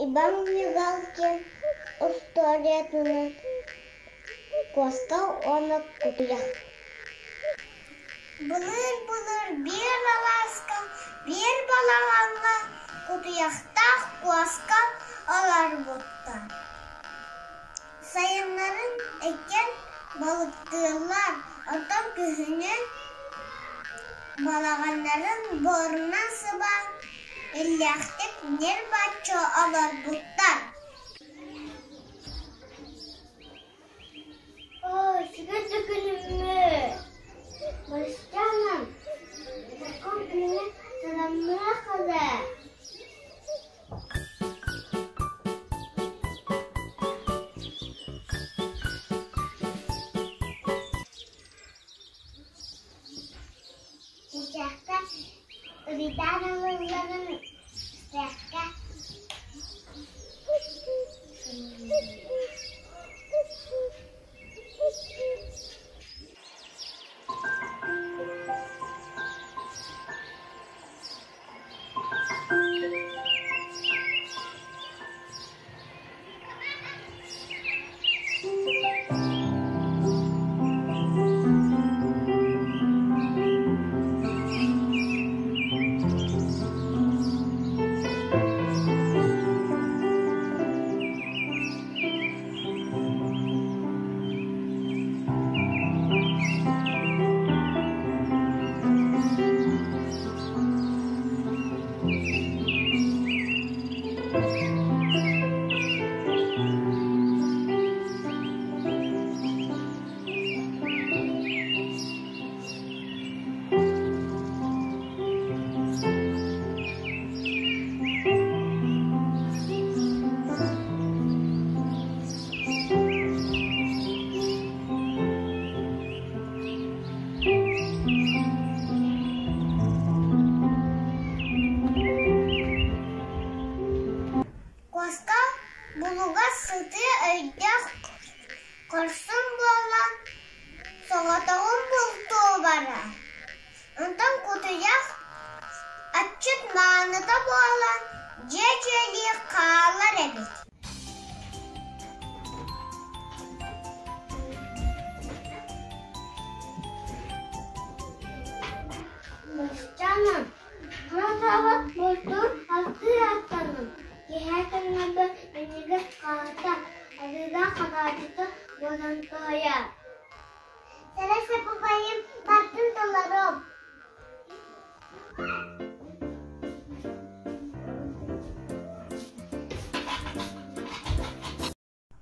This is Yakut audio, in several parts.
Иван Мигалкин устуоруйатынан «Куоска уонна кутуйах» Былыыр-былыр биир алааска, биир балаҕаҥҥа кутуйахтаах куоска олорбуттар. Сайыннарын иккиэн балыктыыллар, оттон күһүнүн балаҕаннарын буорунан сыбаан, иллээхтик ньир-бааччы олорбуттар. Оо, үчүгэй да күнүммүт! Барысчаанам, таком күҥҥэ санаммыах эрэ. Чычахта Ритан ылылларын сыахха Куоска булугас сытыы өйдөөх, хорсун буолан соҕотоҕун бултуу барар. Онтон кутуйах аччык мааныта буолан дьиэ дьиэлии хаалар эбит. Мусчаанам, хара бултуур алтыы аттанным, киэһэ таҥнарбар минньигэс хаата, арыылаах хадааччыта буолан тоһуйар. Сэрэ убайым бардын толоруом.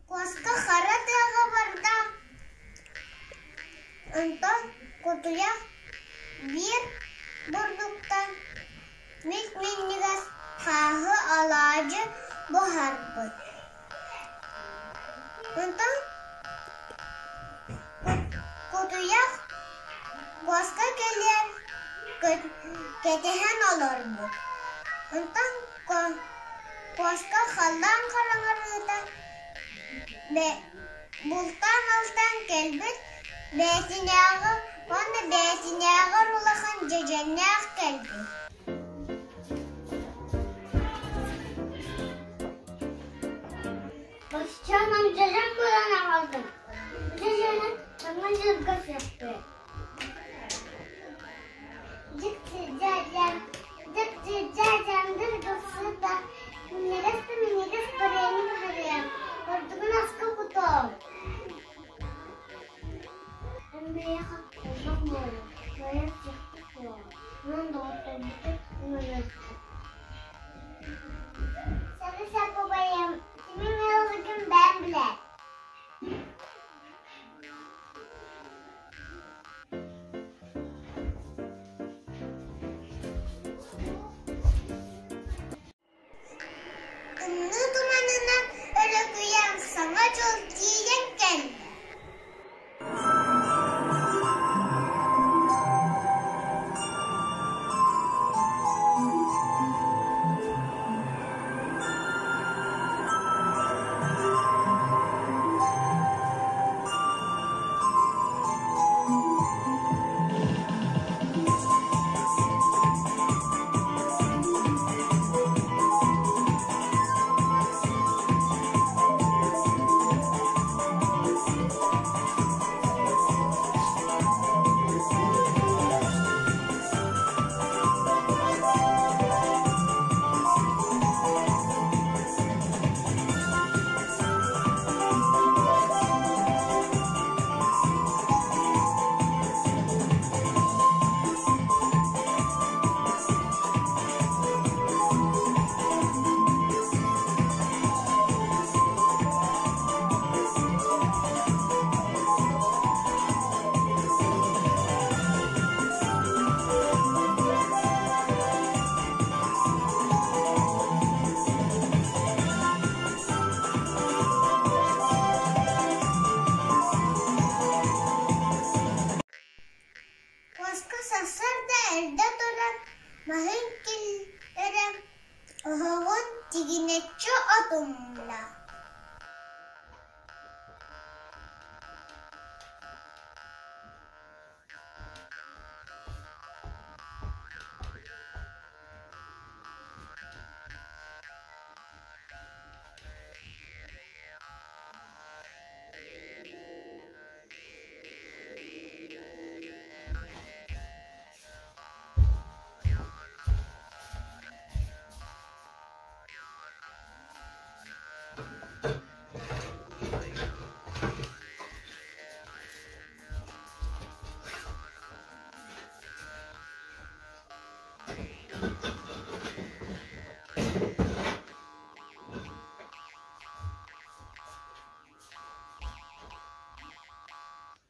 Куоска хара тыаҕа барда, онтон кутуйах биир бурдуктан мип-минньигэс хааһы алаадьы буһарбыт. Онтон кутуйах куоска кэлиэн кэтэһэн олорбут. Онтон куоска халлаан хараҥарыыта бултаан-алтаан кэлбит, бэйэтинээҕи уонна бэйэтинээҕэр улахан дьэдьэннээх кэлбит. Басчаанам дьэдьэн булан аҕалдым. Дьэдьэни саҥа дьылга сиэхпит. Дьикти дьээдьэм, дьикти дьээдьэм дыргылсыта, минньигэс да минньигэс барыанньа буһарыам, ордугун аска кутуом. Эн бэйэхэ элбэх буолуо, кыайан сиэхпит суоҕа, онон доҕотторбутун ыҥырыахха. Сары-сап убайым, кимиҥ ыаллыгын бэйэм билээр. Тымныы туманынан өрөкүйэн Саҥа дьыл тиийэн кэллэ. Чочу отунна.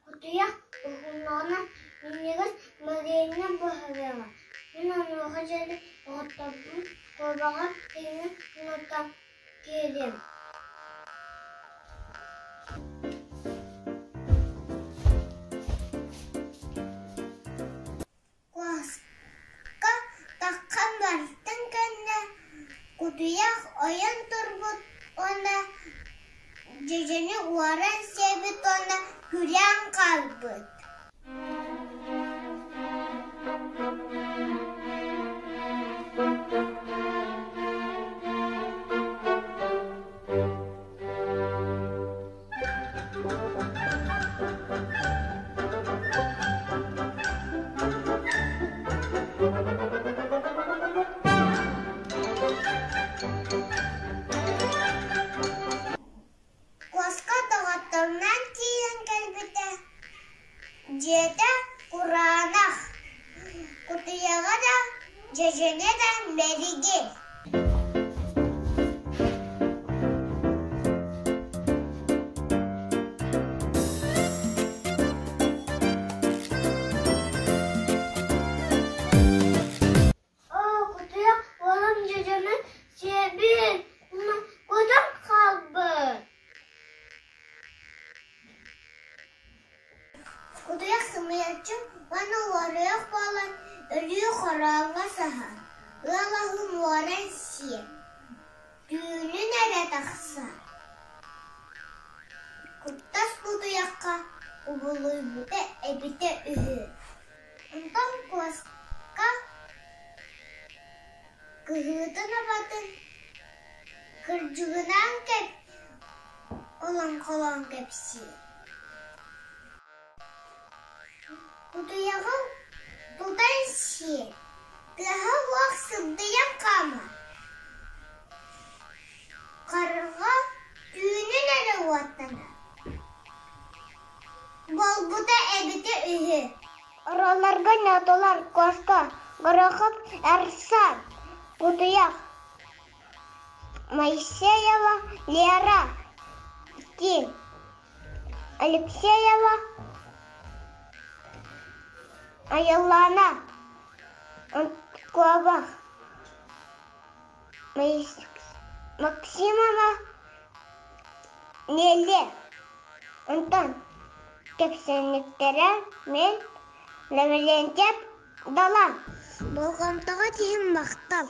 Кутуйах уһуннаҕына минньигэс мэлиэнньэ буһарыаҕа, мин онуоха диэри оҕотторбун куобаҕы тэҥҥэ уматан киириэм. Куоска таххан барбытын кэннэ кутуйах ойон турбут уонна дьэдьэни уоран сиэбит уонна күрээн хаалбыт. Куоска доҕотторунаан киирэн кэлбитэ, дьиэтэ кураанах, кутуйаҕа да, дьэдьэнэ да мэлигир. Оо, кутуйах уолум дьэдьэнин сиэбин, кутан хаалбыт. Кутуйах сымыйаччы уонна уоруйах буолан өлүү хорооҥҥо саһар, ыал аһын уоран сиир, түүнүн эрэ тахсар. Куттас кутуйахха кубулуйбута эбитэ үһү. Онтон куоска кыһыытын-абатын кырдьыгынан кэп олоҥхолоон кэпсиир. Кутуйаҕы тутан сиир, тыаһа суох сыбдыйан хаамар. Харҕа түүнүн эрэ уоттанар. Буолбута эбитэ үһү. Оруолларга ньотулар Кошка, Горохов, Эрсан, Кутуйах, Моисеева Лера, Тин, Алексеева Айыллаана, Куобах, Максимова Нелли, онтон кэпсээнниктэрэ мин Лаврентьев Далан. Болҕомтоҕо иһин махтал.